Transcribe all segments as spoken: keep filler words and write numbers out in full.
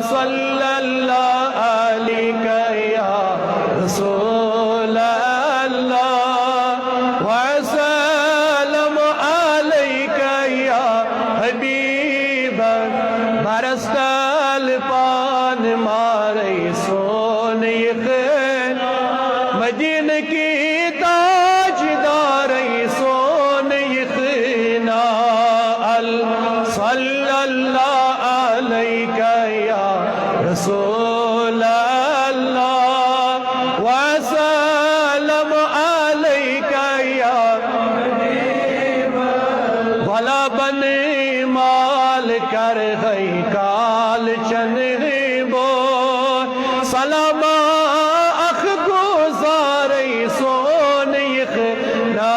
صلی اللہ علیک یا رسول اللہ، وسلم علیک یا حبیب۔ برستل پان مارے سون یخ، مدینہ کی تاجدارے سون یخ نا۔ ال-، صلی اللہ علیک یا رسول اللہ، وسلم علیک یا۔ ولا بن مال کر گئی کال چنگی بو، سلام اخ گزارے سون یخ نا۔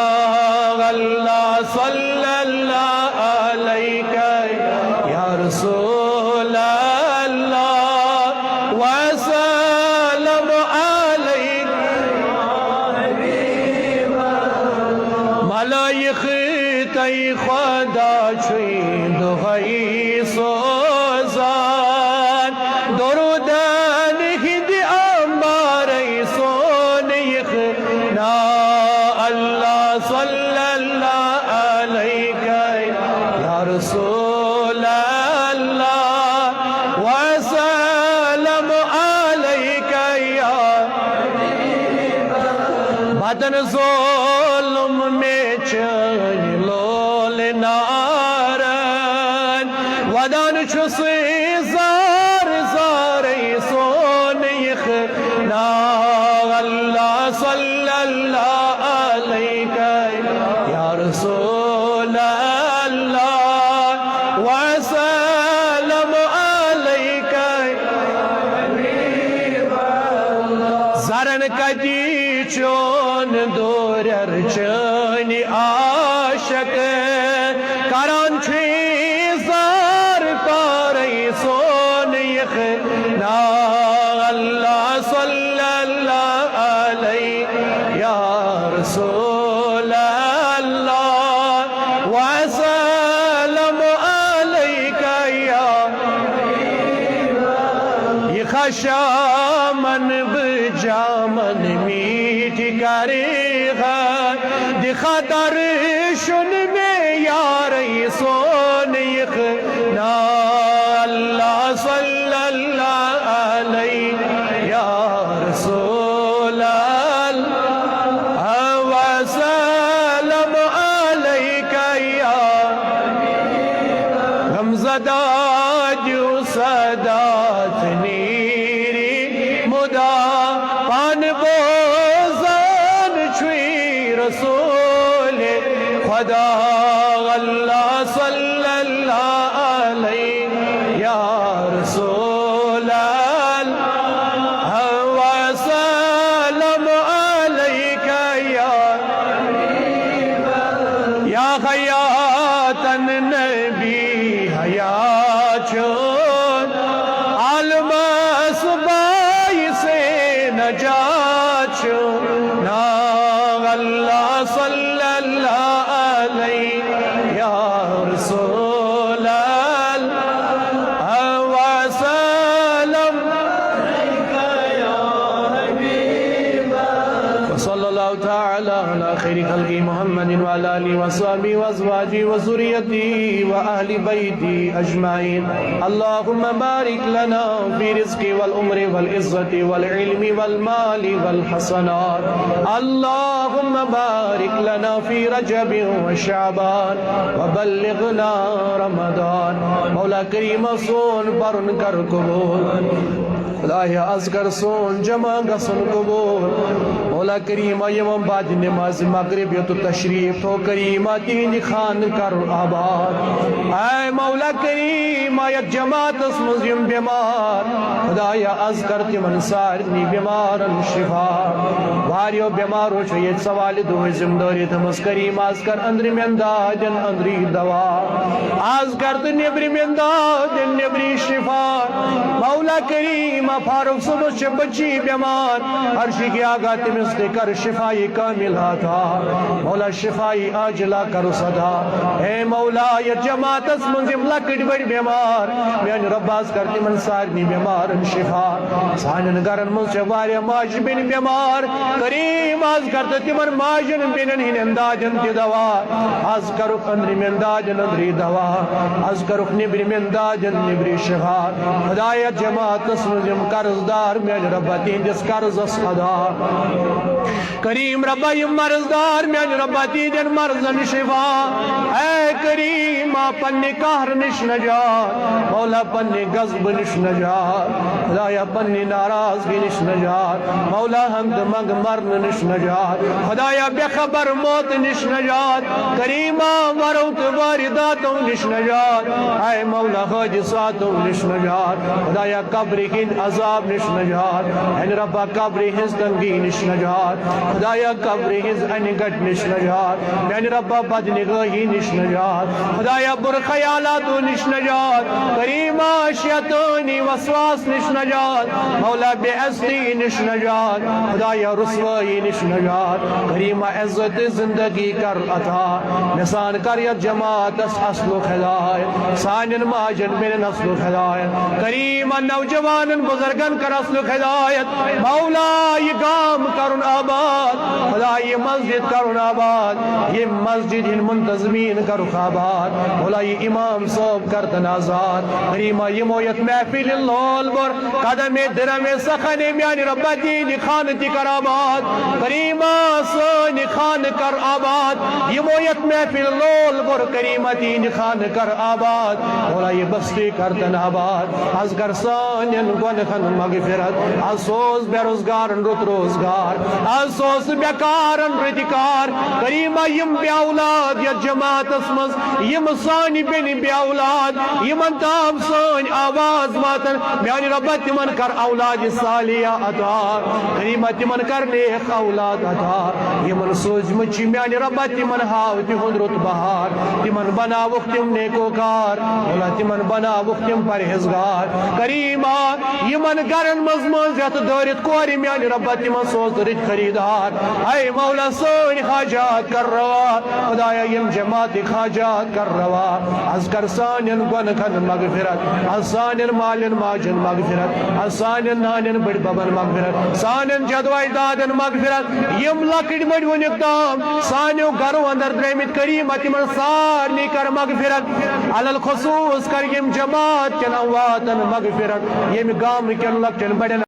اللہ صلی اللہ علیک یا رسول اللہ، وسلم علیک۔ ملائک تئی خدا چھوئی دہائی سوزان، درودن ہند امبارے سون یخ نا۔ اللہ صلی اللہ علیک یا رسول اللہ، وسلم علیک یا۔ بدن ظلم میں چین لول نارن، ودان چھس زار زارے سون یخ نا۔ اللہ صلی اللہ علیک یا رسول اللہ، وسلم علیک۔ زرن کدی چون دورر چنی عاشق، کران چھی زار پارے سون یخ نا۔ اللہ صلی اللہ علیہ یا رسول اللہ، وسلم علیک یا۔ یہ خشامن بجامن میٹھ کرے گا، دکھا در شن میں یار سون یخ نا۔ اللہ صلی اللہ علیہ یا رسول اللہ، وسلم علیک یا غمزدہ دیو صدات نیری مدا، پان بوزان چھوئی رسول خدا۔ اللہ صلی اللہ علیہ یا رسول اللہ، وسلم علیک یا، یا حیاتن نبی حیات چون، عالمس باعث نجات چون۔ نا اللہ صلی اللہ علیہ یا رسول اللہ، وسلم۔ وصلى الله تعالى على خير خلقه محمد وعلى آله وصحبه وأزواجه وذريته وأهل بيته أجمعين. اللهم بارك لنا في رزق والعمر والعزة والعلم والمال والحسنات. اللهم بارك لنا في رجب وشعبان وبلغنا رمضان. مولا کریم سون پرن کر قبول. خدایا، از کر سون جمع گژھُن قبول۔ مولا کریما، یِمن بعد نماز مغرب یوٚت تشریف تھوٚو، کریما، تِہنٛدِ خانہٕ کر آباد۔ اے مولا کریما، یتھ جماعتس منٛز یِم بیمار، خدایا، از کر تِمن سارنٕے بیمارن شفا۔ واریاہو بیمارو چھِ ییٚتہِ سوالہِ دۄہٕچ ذمہٕ دٲری تھٲومٕژ، کریما، از کر أنٛدرِمٮ۪ن دادٮ۪ن أنٛدری دوا۔ از کر تہٕ نیٚبرِمٮ۪ن دادٮ۪ن نیٚبری شفا۔ مولا کریم، فاروق صٲبس چھِ بچی بیمار، عرشی کی آقا تٔمِس تہِ کر شفای کامل عطا، مولا شفای عاجلہ کرُس عطا۔ اے مولا، یتھ جماعتس منٛز یِم لۄکٕٹۍ بٔڑۍ بیمار، میانہِ رۄبہ از کر تِمن سارنٕے بیمارن شفا۔ سانٮ۪ن گرن منٛز چھِ واریاہ ماجہِ بیٚنہِ بیمار، کریم از کر تہٕ تِمن ماجن بیٚنٮ۪ن ہٕنٛدٮ۪ن دادٮ۪ن تہِ دوا۔ از کرُکھ أنٛدرِمٮ۪ن دادٮ۪ن أنٛدری دوا، از کرُکھ نیٚبرِمٮ۪ن دادٮ۪ن نیٚبری شفا۔ خدایا، جماعتس منٛز یِم قرض دار، میانہِ رۄبہ تِہنٛدِس قرضس ادا۔ کریم رۄبہ، یِم مرض دار، میانہِ رۄبہ تِہنٛدٮ۪ن مرضن شفا۔ اے کریما، پننہِ قہر نِش نجات، مولا پننہِ غضبہٕ نِش نجات، خدایا پننہِ ناراضگی نِش نجات، مولا ہنٛگتہٕ منٛگہٕ مرنہٕ نِش نجات، خدایا بے خبر موت نِش نجات، کریما ورو تہٕ وارداتو نِش نجات، اے مولا حٲدثاتو نِش نجات، خدایا قبرِ ہٕنٛدِ عذاب نِش نجات، میانہِ رۄبہ قبرِ ہٕنٛز تنگی نِش نجات، خدایا قبرِ ہٕنٛز انہِ گٹہِ نِش نجات، میانہِ رۄبہ بدنگٲہی نِش نجات، خدایا بُرٕ خیالاتو نِش نجات، کریما شیطٲنی وسواس نِش نجات، مولا بے عزتی نِش نجات، خدایا رسوٲیی نِش نجات، کریما عزت زندگی کر عطا، مےٚ سان کر یتھ جماعتس اصلُک ہدایت، سانٮ۪ن ماجن بیٚنٮ۪ن اصلُک ہدایت، کریما نوجوانن بزرگن کر اصلُک ہدایت، مولا یہِ گام کرُن آباد، خدا یہِ مسجد کرُن آباد، یہِ مسجد ہٕنٛدۍ منتظمین کرُکھ آباد، مولا یہِ امام صٲب کرتن آزاد، کریما یِمو یتھ محفل لول بر قدم درم سخن میانہِ رۄبہ تِہنٛدِ خانہٕ تہِ کر آباد، کریما سٲنۍ خانہٕ کر آباد، یِمو یتھ محفل لول بر کریما تِہنٛدِ خانہٕ کر آباد، مولا یہِ بستی کرتن آباد، از کر سانٮ۪ن گۄنہن مغفرت، از سوز بے روزگارن رُت روزگار، از سوز بیکارن رٕتۍ کار، کریما یِم بے اولاد یتھ جماعتس منٛز، یِم سانہِ بیٚنہِ بے اولاد، یِمن تام سٲنۍ آواز واتن، میانہِ رۄبہ تِمن کر اولاد صالحہ عطا، کریما تِمن کر نیک اولاد عطا، یِمن سوٗزمٕتۍ چھِ میانہِ رۄبہ تِمن ہاو تِہُنٛد رُت بہار، تِمن بناوُکھ تِم نیکوکار، مولا تِمن بناوُکھ تِم پرہیزگار، کریما یِمن گرن منٛز منٛز یتھ دٲرِتھ کورِ میانہِ رۄبہ تِمن سوز رٕتۍ خریدار، اے مولا سٲنۍ حاجات کر روا، خدایا یِم جماعتٕکۍ حاجات کر روا، از کر سانٮ۪ن گۄنہن مغفرت، از سانٮ۪ن مالٮ۪ن ماجن مغفرت، از سانٮ۪ن نانٮ۪ن بٔڈۍ ببن مغفرت، سانٮ۪ن جدو اجدادن مغفرت، یِم لۄکٕٹۍ بٔڈۍ وُنیُک تام سانیو گرو اندر درٲمٕتۍ کریما تِمن سارنٕے کر مغفرت، علی الخصوص کر یِم جماعت کٮ۪ن امواتن مغفرت، ییٚمہِ گامہٕ کٮ۪ن لۄکٹٮ۪ن بڑٮ۪ن